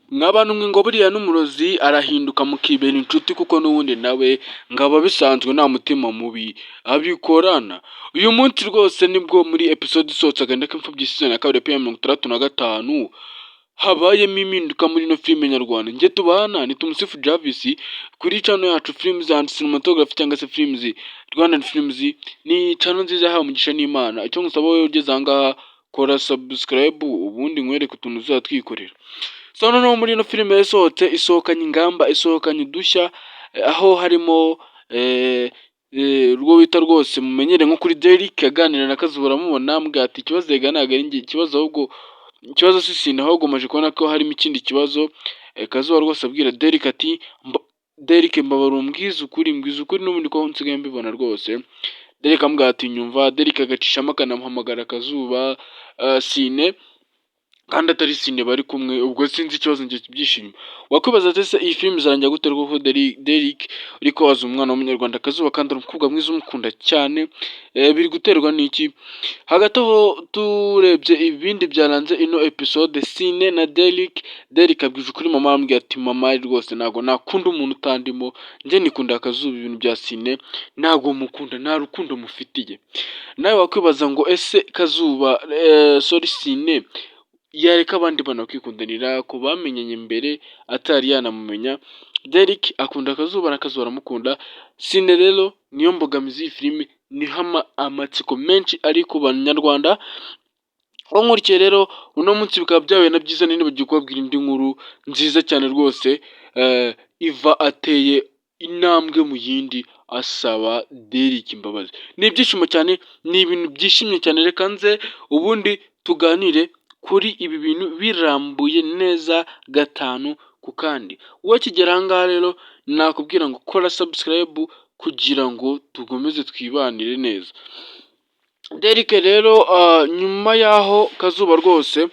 Mwabantu mwe, ngo buriya n'umurozi arahinduka mukibera inshuti, kuko n'ubundi nawe ngo aba bisanzwe nta mutima mubi abikorana. Uyu munsi rwose nibwo muri episode isohotse Agahinda k'Imfubyi season ya kabiri, ya 65, habayemo impinduka muri ino filime nyarwanda. Njye tubana ni Tumusifu Jarvis kuri channel yacu Films and Cinematography, cyangwa se Films Rwandan Films. Ni channel nziza yahawe umugisha n'Imana. Icyo ngusaba wowe ugeze aha ngaha, kora subscribe, ubundi nkwereke utuntu tuzajya twikorera. So noneho muri ino filime yasohotse, isohokanye ingamba, isohokanye udushya, aho harimo urwo bita rwose mumenyere nko kuri Derrick aganira na Kazuba. Uramubona amubwira ati: "Ikibazo rega ntabwo ari njye ikibazo, ahubwo ikibazo si Sina, ahubwo maje kubona ko harimo ikindi kibazo." Kazuba rwose abwira Derrick ati: "Derrick, mbabarira umbwize ukuri, mbwiza ukuri n'ubundi ko nsigaye mbibona rwose." Derrick amubwira ati: "Nyumva." Derrick agacishamo akanamuhamagara Kazuba, Sine, kandi atari Sine bari kumwe. Ubwo sinzi ikibazo njye byishimo. Wakwibaza ati: "Ese iyi filime izarangira gute koko Derrick uri kubaza umwana w'umunyarwanda Kazuba, kandi ari umukobwa mwiza umukunda cyane, biri guterwa n'iki?" Hagati aho turebye ibindi byaranze ino episode, Sine na Derrick, Derrick abwije ukuri mama, aramubwira ati: "Mama, rwose ntabwo nakunda umuntu utandimo, njye nikunda Kazuba, ibintu bya Sine ntabwo mukunda, nta rukundo mufitiye." Nawe wakwibaza ngo: "Ese Kazuba, sorry, Sine yareka abandi bana bakikundanira ko bamenyanye mbere atari yanamumenya?" Derrick akunda Kazuba na Kazuba aramukunda. Sine rero niyo mbogamizi y'iyi filime, niho amatsiko menshi ari ku banyarwanda. Aho nkurikiye rero uno munsi bikaba byabaye na byiza, nibagiwe kubabwira indi nkuru nziza cyane rwose. Iva ateye intambwe mu yindi asaba Derrick imbabazi. Ni ibyishimo cyane, ni ibintu byishimye cyane. Reka nze ubundi tuganire kuri ibi bintu birambuye neza gatanu ku kandi. Wowe ukigera aha ngaha rero nakubwira ngo kora subscribe kugira ngo dukomeze twibanire neza. Derrick rero, nyuma y'aho Kazuba rwose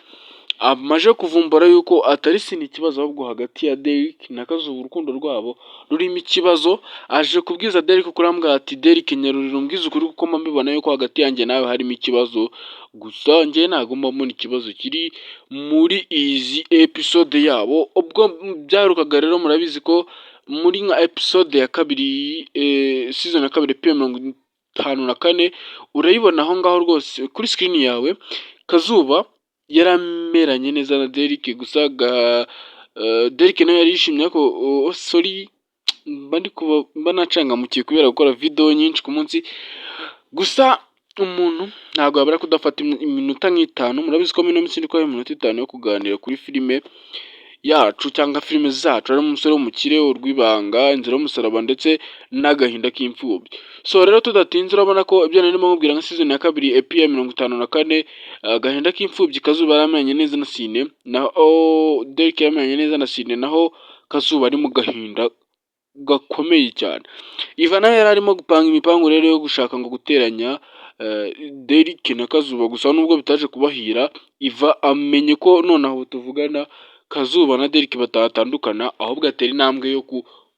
amaze kuvumbura yuko atari Sina ikibazo, ahubwo hagati ya Derrick na Kazuba urukundo rwabo rurimo ikibazo, aje kubwiza Derrick ukuri, aramubwira ati: "Derrick, nyarurira umbwize ukuri, kuko mba mbibona yuko hagati yanjye nawe harimo ikibazo." Gusa njye ntabwo mba mbona ikibazo kiri muri izi episode yabo. Ubwo byaherukaga rero, murabizi ko muri nka episode ya kabiri, season ya kabiri, EP 54, urayibona aho ngaho rwose kuri screen yawe, Kazuba yarameranye neza na Derrick. Gusa Derrick nawe yari yishimye, ariko sorry, mba ndi mba nacangamukiye kubera gukora video nyinshi ku munsi. Gusa umuntu ntabwo yabura kudafata iminota nk'itanu. Murabizi ko muri ino minsi ndi kubaha iminota 5 yo kuganira kuri filime yacu cyangwa filime zacu, harimo Umusore w'Umukire, Urw'Ibanga, Inzira y'Umusaraba ndetse n'Agahinda k'Imfubyi. So rero tudatinze, urabona ko ibyo narimo nkubwira nka season ya kabiri, EP ya 54, Agahinda k'Imfubyi, Kazuba yaramenye neza na Sine, naho Derrick yaramenye neza na Sine, naho Kazuba ari mu gahinda gakomeye cyane. Iva nawe yari arimo gupanga imipangu rero yo gushaka ngo guteranya Derrick na Kazuba. Gusa nubwo bitaje kubahira, Iva amenye ko nonaha tuvugana Kazuba na Derrick batatandukana, ahubwo atera intambwe yo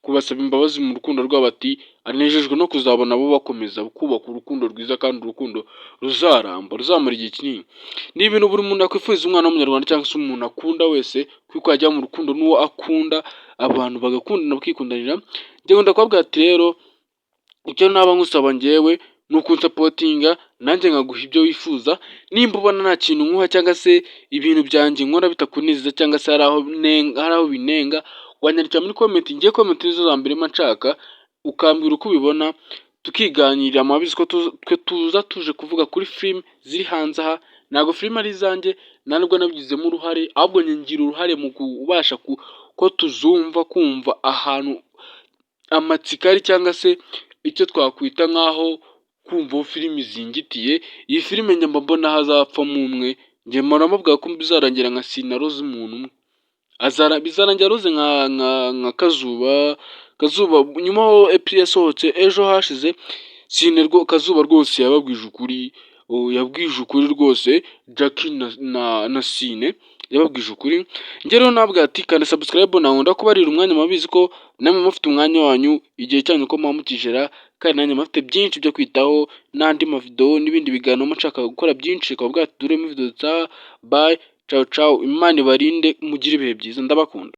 kubasaba imbabazi mu rukundo rwabo, ati anejejwe no kuzabona bo bakomeza kubaka urukundo rwiza kandi urukundo ruzaramba, ruzamara igihe kinini. Ni ibintu buri muntu yakwifuriza umwana w'umunyarwanda cyangwa se umuntu akunda wese, kuko yajya mu rukundo n'uwo akunda, abantu bagakundana, bakikundanira. Njye nkunda kubabwira ati: "Rero icyo naba nkusaba njyewe ni ukunsupportinga, nanjye nkaguha ibyo wifuza." Nimba ubona nta kintu nkuha, cyangwa se ibintu byanjye nkora bitakunezeza, cyangwa se hari aho binenga, wanyandikira muri comment. Ngiye comment nizo za mbere mba nshaka, ukambwira uko ubibona, tukiganirira. Murabizi ko twe tuza tuje kuvuga kuri filime ziri hanze aha. Ntabwo filime ari izanjye, nta nubwo nabigizemo uruhare, ahubwo ngira uruhare mu kubasha ko tuzumva, kumva ahantu amatsiko ari, cyangwa se icyo twakwita nk'aho kumva aho filimi izingitiye. Iyi filime njye mba mbona hazapfamo umwe. Njye mpora mbabwira ko bizarangira nka Sina aroze umuntu umwe, bizarangira aroze nka Kazuba. Kazuba nyuma aho EP yasohotse ejo hashize, Sine Kazuba rwose yababwije ukuri, yabwije ukuri rwose Jackie na Sine, yababwije ukuri. Njye rero nabwo ati: "Kanda subscribe." Ntabwo kubarira umwanya, murabizi ko namwe mufite umwanya wanyu, igihe cyanyu ko muba mukijera, kandi nanjye mufite byinshi byo kwitaho n'andi mavideo n'ibindi biganiro nshaka gukora byinshi. Ukaba bwati duremo video. Bye. Cawu cawu, Imana ibarinde, mugire ibihe byiza, ndabakunda.